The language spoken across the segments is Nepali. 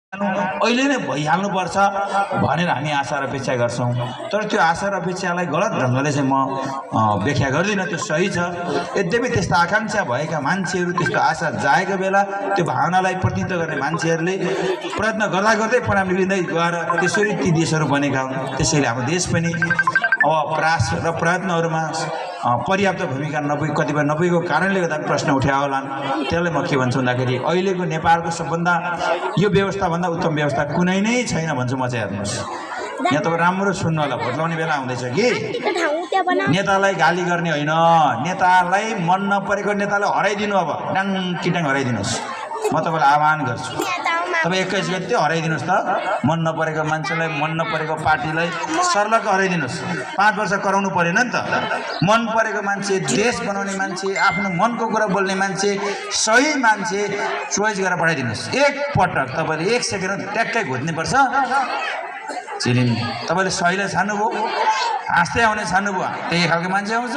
अहिले नै भइहाल्नुपर्छ भनेर हामी आशा र अपेक्षा गर्छौं। तर त्यो आशा र अपेक्षालाई गलत ढंगले चाहिँ म व्याख्या गर्दिन, त्यो सही छ। यद्यपि त्यस्ता आकांक्षा भएका मान्छेहरू, त्यस्तो आशा जागेको बेला त्यो भावनालाई प्रतिनिधित्व गर्ने मान्छेहरूले प्रयत्न गर्दा गर्दै परिणाम लिँदै गएर त्यसरी ती देशहरू बनेका हुन्। त्यसैले हाम्रो देश पनि अब प्रयास र प्रयत्नहरूमा पर्याप्त भूमिका कतिपय नपुगेको कारणले गर्दा प्रश्न उठाए होलान्। त्यसलाई म के भन्छु भन्दाखेरि अहिलेको नेपालको सबभन्दा यो व्यवस्थाभन्दा उत्तम व्यवस्था कुनै नै छैन भन्छु म चाहिँ। हेर्नुहोस्, यहाँ तपाईँ राम्रो सुन्नु होला, भोट लगाउने बेला आउँदैछ कि नेतालाई गाली गर्ने होइन, नेतालाई मन नपरेको नेतालाई हराइदिनु। अब डाङ किटाङ हराइदिनुहोस्। म तपाईँलाई आह्वान गर्छु, तपाईँ 21 गते त्यो हराइदिनुहोस् त। मन नपरेको मान्छेलाई, मन नपरेको पार्टीलाई सर्लक हराइदिनुहोस्। 5 वर्ष कराउनु परेन नि त। मन परेको मान्छे, देश बनाउने मान्छे, आफ्नो मनको कुरा बोल्ने मान्छे, सही मान्छे चोइस गरेर पठाइदिनुहोस्। एक पटक तपाईँले 1 सेकेन्ड ट्याक्कै घुट्नुपर्छ। चिलिम तपाईँले सहीलाई छान्नुभयो, हाँस्दै आउने छान्नुभयो, त्यही खालको मान्छे आउँछ,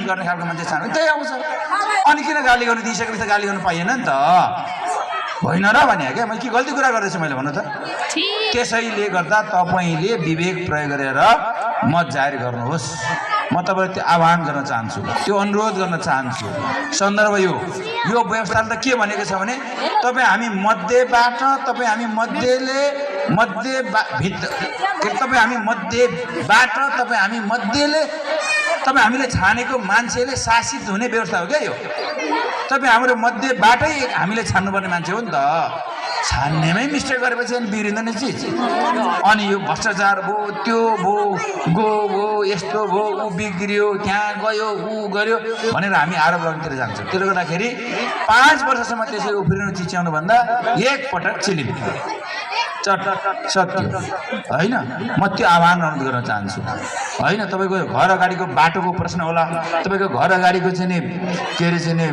गर्ने खालको मान्छे छान्नु त्यही आउँछ। अनि किन गाली गर्नु? दिइसकेपछि त गाली गर्नु पाइएन नि त। होइन र भने क्या, मैले के गल्ती कुरा गर्दैछु मैले भन्नु त। त्यसैले गर्दा तपाईँले विवेक प्रयोग गरेर मत जाहेर गर्नुहोस्। म तपाईँलाई त्यो आह्वान गर्न चाहन्छु, त्यो अनुरोध गर्न चाहन्छु। सन्दर्भ यो व्यवस्थाले त के भनेको छ भने तपाईँ हामी मध्येबाट, तपाईँ हामी मध्येले तपाईँ हामी मध्येबाट, तपाईँ हामी मध्येले, तपाईँ हामीले छानेको मान्छेले शासित हुने व्यवस्था हो क्या यो। तपाईँ हाम्रो मध्येबाटै हामीले छान्नुपर्ने मान्छे हो नि त। छान्नेमै मिस्टेक गरेपछि अनि बिग्रिँदैन चिज। अनि यो भ्रष्टाचार भयो, त्यो भयो, यस्तो भयो, ऊ बिग्रियो, त्यहाँ गयो, ऊ गर्यो भनेर हामी आरोप लगाउनुतिर जान्छौँ। त्यसले गर्दाखेरि 5 वर्षसम्म त्यसरी उफ्रिनु चिच्याउनु भन्दा एक पटक चिलिम सत्य होइन। म त्यो आह्वान अनुरोध गर्न चाहन्छु। होइन, तपाईँको घर अगाडिको बाटोको प्रश्न होला, तपाईँको घर अगाडिको चाहिँ नि के अरे चाहिँ नि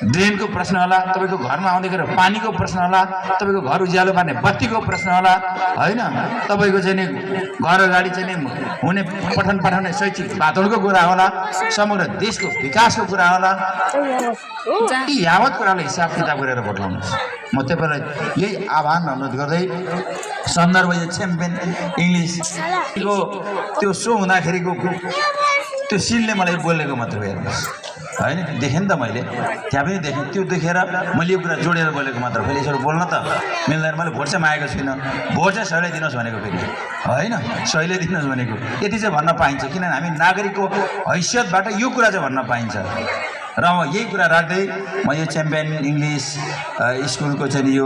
ड्रेनको प्रश्न होला, तपाईँको घरमा आउँदाखेरि पानीको प्रश्न होला, तपाईँको घर उज्यालो पार्ने बत्तीको प्रश्न होला, होइन, तपाईँको चाहिँ नि घर अगाडि चाहिँ नि हुने पठन पाठाउने शैक्षिक वातावरणको कुरा होला, समग्र देशको विकासको कुरा होला। यी यावत कुरालाई हिसाब किताब गरेर भोट लाउनुहोस्। म तपाईँलाई यही आह्वान अनुरोध गर्दै सन्दर्भ यो च्याम्पियन इङ्ग्लिसको त्यो सो हुँदाखेरिको त्यो सिनले मलाई बोलेको मात्र हो। हेर्नुहोस्, होइन, देखेँ नि त मैले, त्यहाँ पनि देखेँ। त्यो देखेर मैले यो कुरा जोडेर बोलेको मात्र। फेरि यसरी बोल्न त मिल्दैन। मैले भोट चाहिँ मागेको छुइनँ, भोट चाहिँ सहीलाई दिनुहोस् भनेको। फेरि होइन, सहीले दिनुहोस् भनेको यति चाहिँ भन्न पाइन्छ, किनभने हामी नागरिकको हैसियतबाट यो कुरा चाहिँ भन्न पाइन्छ। र म यही कुरा राख्दै म यो च्याम्पियन इङ्ग्लिस स्कुलको चाहिँ यो